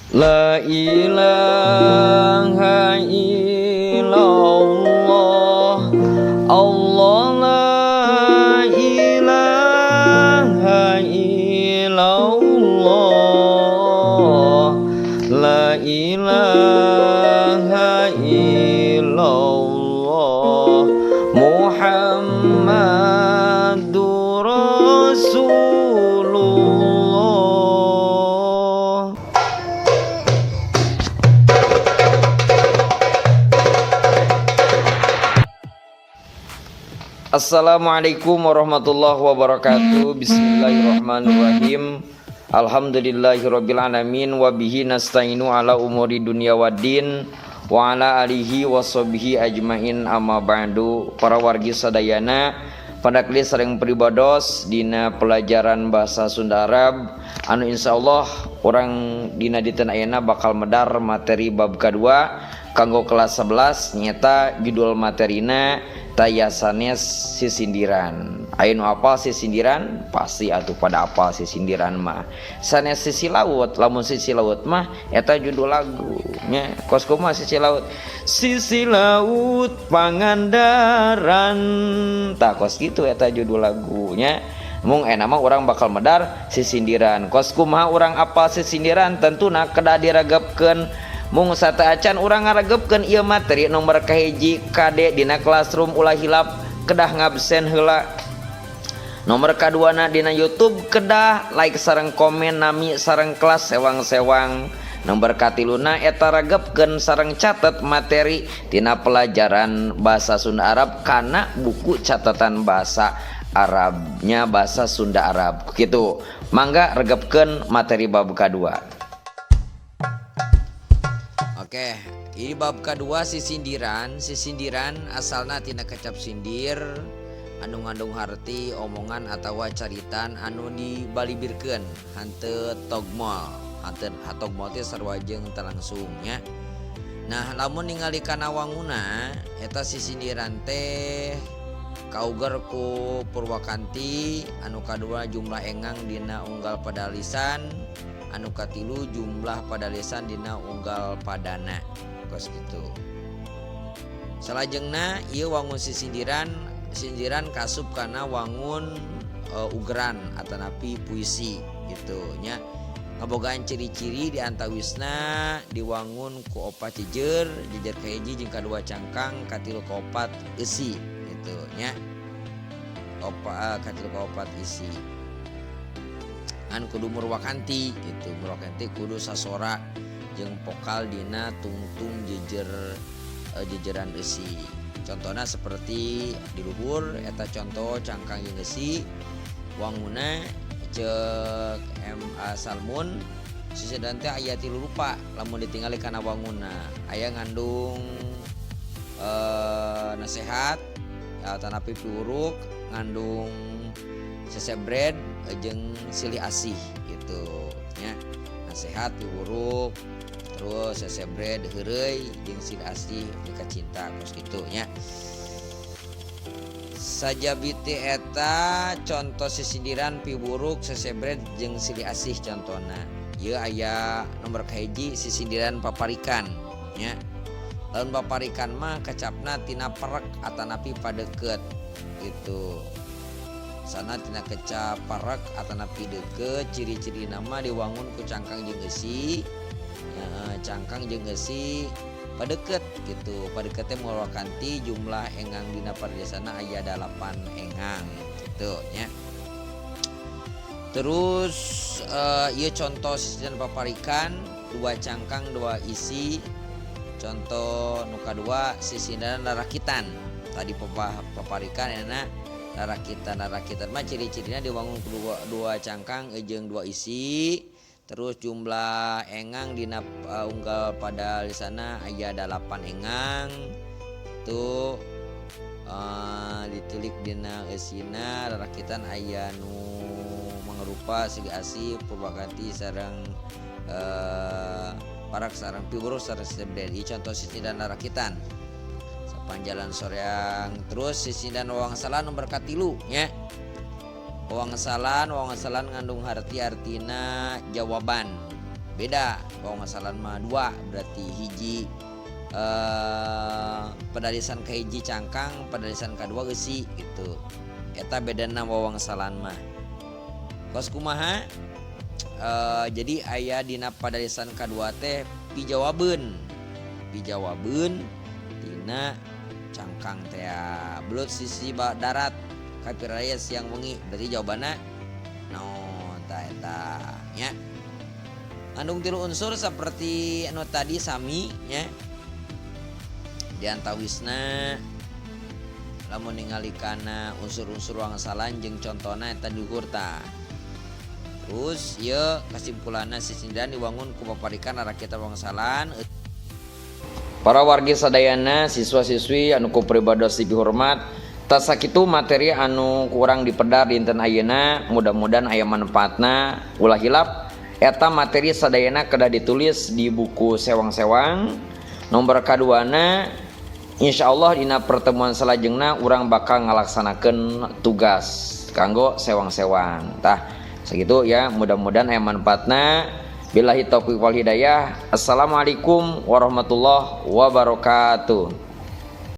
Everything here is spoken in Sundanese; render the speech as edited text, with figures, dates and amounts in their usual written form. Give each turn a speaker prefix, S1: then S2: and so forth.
S1: La ilaha illallah, Allah la ilaha illallah, la ilaha illallah, Muhammadur Rasulullah. Assalamualaikum warahmatullahi wabarakatuh. Bismillahirrahmanirrahim. Alhamdulillahirabbil alamin wa bihi nasta'inu ala umuri dunya waddin wa ala alihi washabihi ajmain, amma ba'du. Para wargi sadayana pada sareng pribados dina pelajaran bahasa Sunda Arab anu insyaallah urang dina dinten ayeuna bakal medar materi bab kadua kanggo kelas 11, nyata judul materina taya sanes sisindiran. Aya nu apal sisindiran? Pasti atuh pada apal sisindiran mah. Sanes sisi laut, lamun sisi laut mah eta judul lagu nya. Kos kumaha sisi laut? Sisi laut Pangandaran, tah kos kitu eta judul lagunya. Mung enak mah urang bakal medar sisindiran. Kos kumaha urang apal sisindiran? Tentuna kedah diregepkeun. Mung sateuacan urang ngaregepkeun ieu materi, nomor kahiji, kade dina classroom ulah hilap kedah ngabsen heula. Nomor kaduana, dina YouTube kedah like sareng komen nami sareng kelas sewang-sewang. Nomor katiluna, eta regepkeun sareng catet materi tina pelajaran bahasa Sunda Arab kana buku catatan bahasa Arabnya, bahasa Sunda Arab gitu. Mangga regepkeun materi bab kedua. Oke, ini bab kedua, sisindiran. Sisindiran asalna tina kecap sindir anu ngandung harti omongan atau caritan anu dibalibirkeun henteu togmol, henteu togmol teh sarua jeung teu langsung nya. Nah, lamun ningali kana wanguna, eta sisindiran teh kauger ku purwakanti, anu kadua jumlah engang dina unggal padalisan, anu katilu jumlah padalisan dina unggal padana, kos gitu. Salajengna ieu wangun sisindiran, sindiran kasup kana wangun ugeran atanapi puisi gitu nya. Ngabogaan ciri-ciri, di antawisna diwangun ku opat jejer, jejer kahiji jeung kadua cangkang, katilu kaopat eusi gitu nya. Opa katilu kaopat isi ngan kudu murwakanti gitu. Murwakanti kudu sasora jeung vokal dina tungtung jejer, jejeran eusi. Contohnya seperti di luhur eta contoh cangkang jeung eusi. Wanguna cek MA Salmun, sisindiran teh aya tilu rupa lamun ditingali kana wanguna: aya ngandung nasehat atanapi piwuruk, ngandung sesebred jeung silih asih gitu nya. Nasehat, piwuruk, terus sesebred, heureuy, jeung silih asih mika cinta, kos kitu nya. Sajabiti eta contoh sisindiran piwuruk, sesebred, jeung silih asih contona. Ieu aya nomor kahiji, sisindiran paparikan nya. Lamun paparikan mah kecapna tina perek atanapi padeket gitu. Sana tina kecap parek atanapi deket. Ciri-ciri nama diwangun ku cangkang jeung eusi ya, cangkang jeung eusi padeket gitu. Padeket teh murwakanti jumlah engang dina padesana aya 8 engang gitu nya. Terus ieu contoh sisindiran paparikan, dua cangkang dua isi. Contoh nu kadua, sisindiran larakitan. Tadi paparikan, enak larakitan. Larakitan mah ciri-cirinya diwangun dua cangkang jeung dua isi, terus jumlah engang dina unggal pada di sana aya 8 engang tuh. Ditilik dina eusina larakitan aya nu mangrupa silih asih, purwakanti, sareng parak, sareng piwuruk, sareng sesebred. Ieu contoh sisindiran larakitan sapanjalan soreang. Terus sisindiran wawangsalan nomor katilu nya. Wangsalan, wangsalan ngandung harti, artina jawaban. Beda wangsalan mah dua, berarti hiji pedalisan ke hiji cangkang, pedalisan kedua eusi gitu. Eta bedana wawangsalan mah. Kos kumaha? Jadi aya dina padalisan kadua teh pijawabeun, pijawabeun tina cangkang teh. Belut sisi darat kapiraya siang wengi, berarti jawabanna naon? Tah, eta nya. Ngandung tilu unsur seperti anu tadi sami nya. Di antawisna lamun ningali kana unsur-unsur wangsalan jeung contona eta duhur tah. Terus ieu kesimpulanna, sisindiran diwangun ku paparikan rakyat wangsalan. Para wargi sadayana, siswa-siswi anu ku pribados dipihormat, tah, sakitu materi anu kurang dipedar dinten ayeuna, mudah-mudahan aya manfaatna. Ulah hilap, eta materi sadayana kedah ditulis di buku sewang-sewang. Nomor kaduana, insya Allah dina pertemuan salajengna urang bakal ngalaksanakeun tugas kanggo sewang-sewang. Tah, segitu ya, mudah-mudahan aya manfaatna. Billahi taufiq wal hidayah. Assalamualaikum warahmatullahi wabarakatuh.